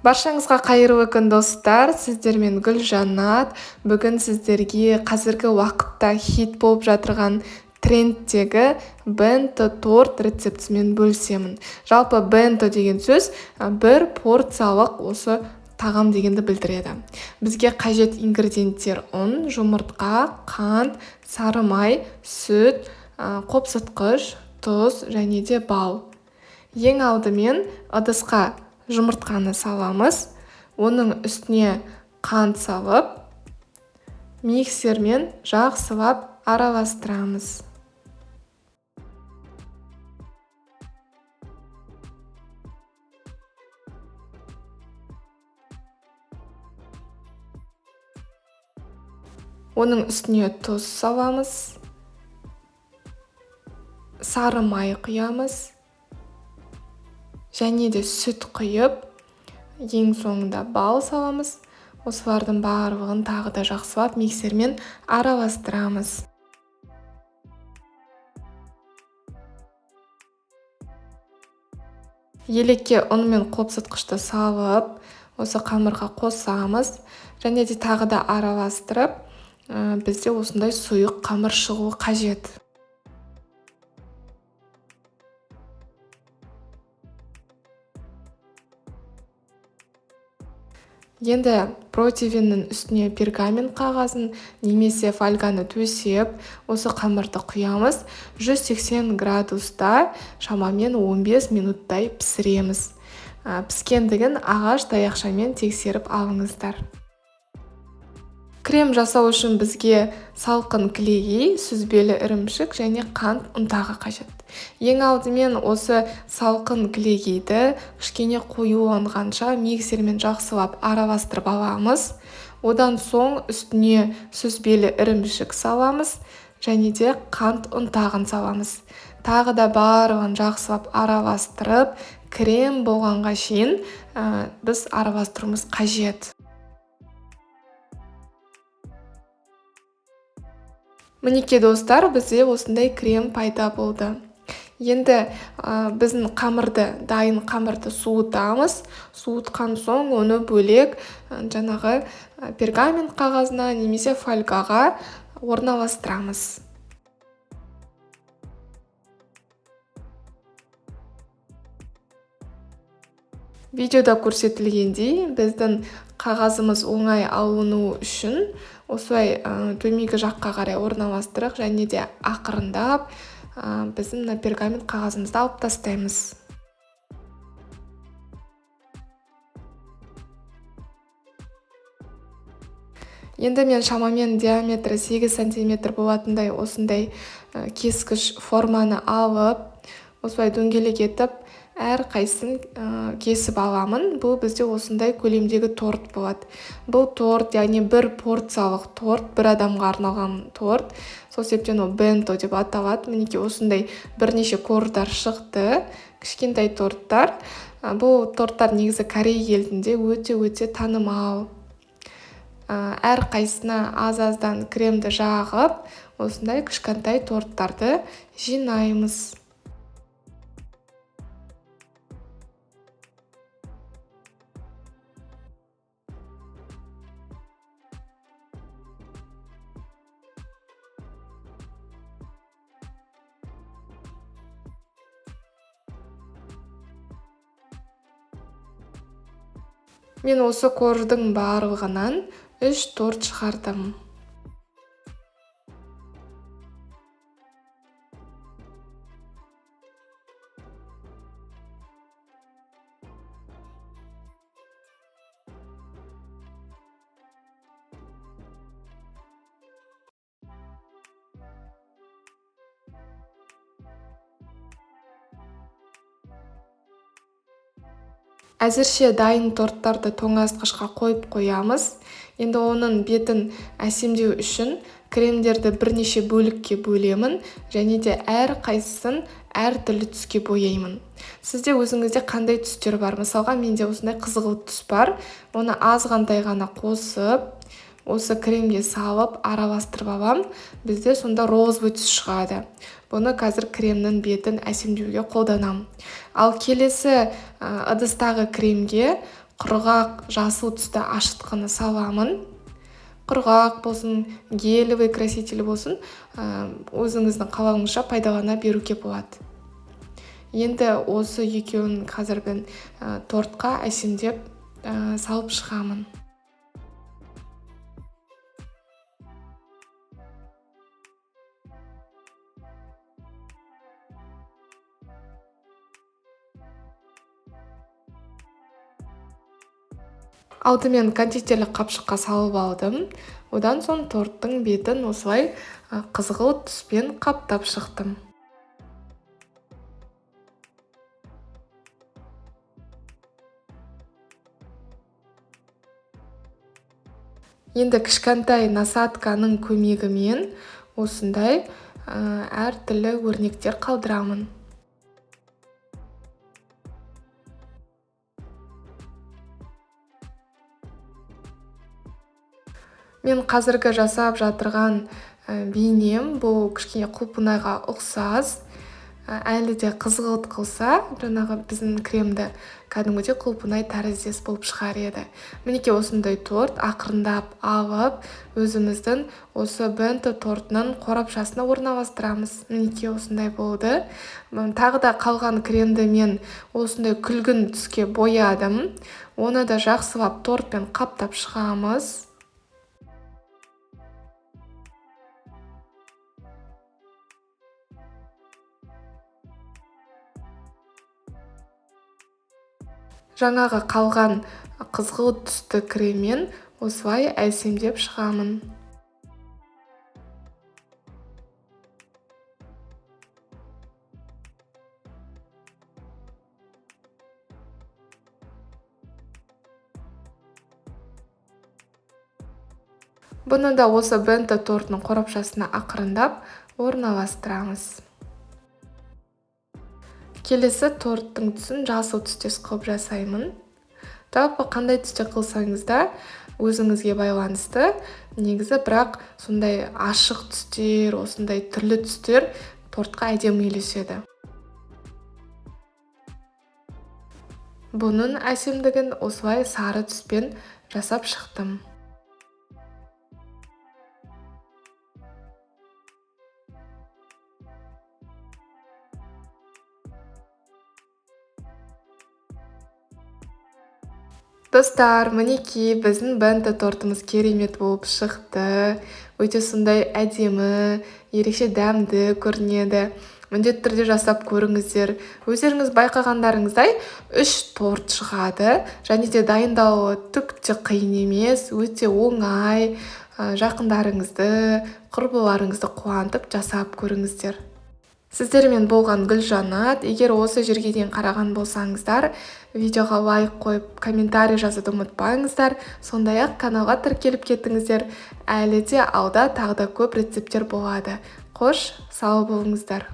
Баршаңызға қайырлы күн, достар! Сіздермен Гүлжанат. Бүгін сіздерге қазіргі уақытта хит болып жатырған трендтегі бенто торт рецептісімен бөлісемін. Жалпы бенто деген сөз бір порциялық осы тағам дегенді білдіреді. Бізге қажет ингредиенттер: ұн, жұмыртқа, қант, сары май, сүт, қопсытқыш, тұз және де бал. Ең алдымен ыдысқа жұмыртқаны саламыз, оның үстіне қант салып, миксермен жақсылап араластырамыз. Оның үстіне тұз саламыз, сары май құямыз және де сүт құйып, ең соңында бал саламыз. Осылардың барлығын тағы да жақсылап миксермен араластырамыз. Елекке ұн мен қопсытқышты салып, осы қамырға қосамыз және де тағы да араластырып, бізде осындай сұйық қамыр шығуы қажет. Енді противеннің үстіне пергамент қағазын немесе фольганы төсеп, осы қамырды құямыз. 180 градуста шамамен 15 минуттай пісіреміз. Піскендігін ағаш таяқшамен тексеріп алыңыздар. Крем жасау үшін бізге салқын кілегей, сүзбелі ірімшік және қант ұнтағы қажет. Ең алдымен осы салқын кілегейді кішкене қоюланғанша миксермен жақсылап араластырып аламыз. Одан соң үстіне сүзбелі ірімшік саламыз және де қант ұнтағын саламыз. Тағы да барлығын жақсылап араластырып, крем болғанға шейін біз араластыруымыз қажет. Мінекей, достар, бізде осындай крем пайда болды. Енді біздің қамырды, дайын қамырды суытамыз. Суытқан соң оны бөлек жаңағы пергамент қағазына немесе фольгаға орналастырамыз. Видеода көрсетілгендей, біздің қағазымыз оңай алыну үшін осылай төменгі жаққа қарай орналастырық және де ақырындап біздің мына пергамент қағазымызды алып тастаймыз. Енді мен шамамен диаметрі 8 сантиметр болатындай осындай кескіш форманы алып, осылай дөңгелек етіп, әр қайсысын кесіп аламын. Бұл бізде осындай көлемдегі торт болады. Бұл торт, яғни бір порциялық торт, бір адамға арналған торт. Сол себептен ол бенто деп аталады. Мінекей, осындай бірнеше корждар шықты, кішкентай торттар. Бұл торттар негізі Корей елінде өте-өте танымал. Әр қайсысына аз-аздан кремді жағып, осындай кішкентай торттарды жинаймыз. Мен осы корждың барлығынан 3 торт шығардым. Әзірше дайын торттарды тоңазытқышқа қойып қоямыз. Енді оның бетін әсемдеу үшін кремдерді бірнеше бөлікке бөлемін және де әр қайсысын әртүрлі түске бояймын. Сізде өзіңізде қандай түстер бар? Мысалға, менде осындай қызғылт түс бар. Оны азғантай ғана қосып, осы кремге салып араластырып алам. Бізде сонда розовый түс шығады. Бұны қазір кремнің бетін әсемдеуге қолданамын. Ал келесі ыдыстағы кремге құрғақ жасыл түсті ашытқыны саламын. Құрғақ болсын, гелевый краситель болсын, өзіңіздің қалауыңызша пайдалана беруге болады. Енді осы екеуін қазір мен тортқа әсемдеп салып шығамын. Алдымен кондитерлік қапшыққа салып алдым. Одан соң торттың бетін осылай қызғылт түспен қаптап шықтым. Енді кішкентай насадканың көмегімен осындай әртүрлі өрнектер қалдырамын. Мен қазіргі жасап жатырған бейнем бұл кішкене құлпынайға ұқсас. Әлі де қызғылт қылса, жаңағы біздің кремді кәдімгідей құлпынай тәріздес болып шығар еді. Мінекей осындай торт ақырындап алып, өзіміздің осы бенто тортының қорапшасына орналастырамыз. Мінекей осындай болды. Тағы да қалған кремді мен осындай күлгін түске боядым. Оны да жақсылап тортпен қаптап шығамыз. Жаңағы қалған қызғылт түсті креммен осылай әсемдеп шығамын. Бұны да осы бенто тортының қорапшасына ақырындап орналастырамыз. Келесі торттың түсін жасыл түстес қылып жасаймын. Жалпы қандай түсте қылсаңыз да өзіңізге байланысты. Негізі бірақ сондай ашық түстер, осындай түрлі түстер тортқа әдемі үйлеседі. Бұның әсемдігін осылай сары түспен жасап шықтым. Достар, мінекей біздің бенто тортымыз керемет болып шықты. Өте сондай әдемі, ерекше дәмді көрінеді. Міндетті түрде жасап көріңіздер. Өздеріңіз байқағандарыңыздай 3 торт шығады. Және де дайындауы түк те қиын емес, өте оңай. Жақындарыңызды, құрбыларыңызды қуантып жасап көріңіздер. Сіздермен болған Гүлжанат. Егер осы жерге дейін қараған болсаңыздар, видеоға лайк қойып, комментарий жазуды ұмытпаңыздар. Сондай-ақ каналға тіркеліп кетіңіздер. Әлі де алда тағы да көп рецепттер болады. Қош, сау болыңыздар.